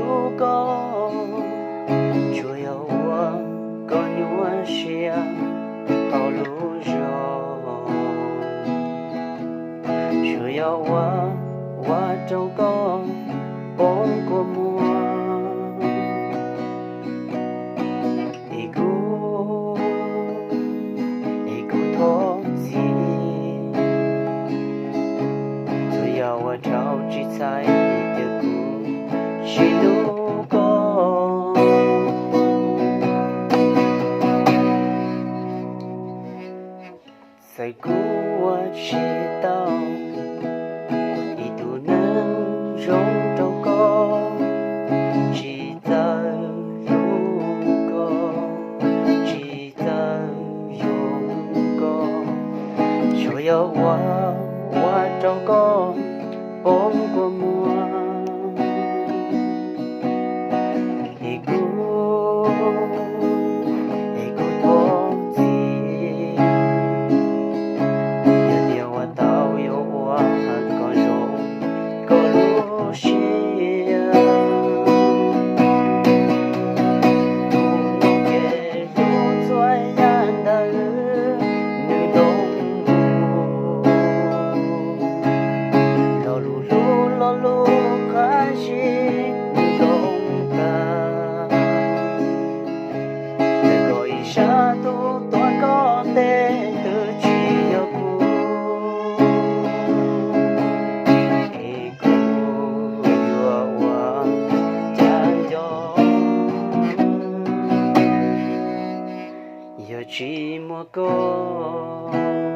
hlub koj, tsuas yog ua koj nyuaj siab hauv lub zog. Tsuas yog ua, ua rau koj poob kua muag. Es kuv, es kuv thov txim, txawm yog ua rau tsis txhais, ces kuv tsis hlub koj. Txawm kuv ua tsis tau ib tug neeg zoo rau koj, tsis txawj hlub koj, tsis txawj yuav koj, tsuas yog ua, ua rau koj poob kua muag. Es kuv, es kuv thov txim, yog tias ua tau yuav ua kom zoo koj lub siab. Tus no ces hlub txhua yam ntawm nws ntoo mus, lo lus hlub lo lus qab zib nws ntoo tag. Ntawm koj ib sab tus tuav koj ntev twb tsis yog kuv, es kuv yuav ua cas nco yog tsis muaj koj.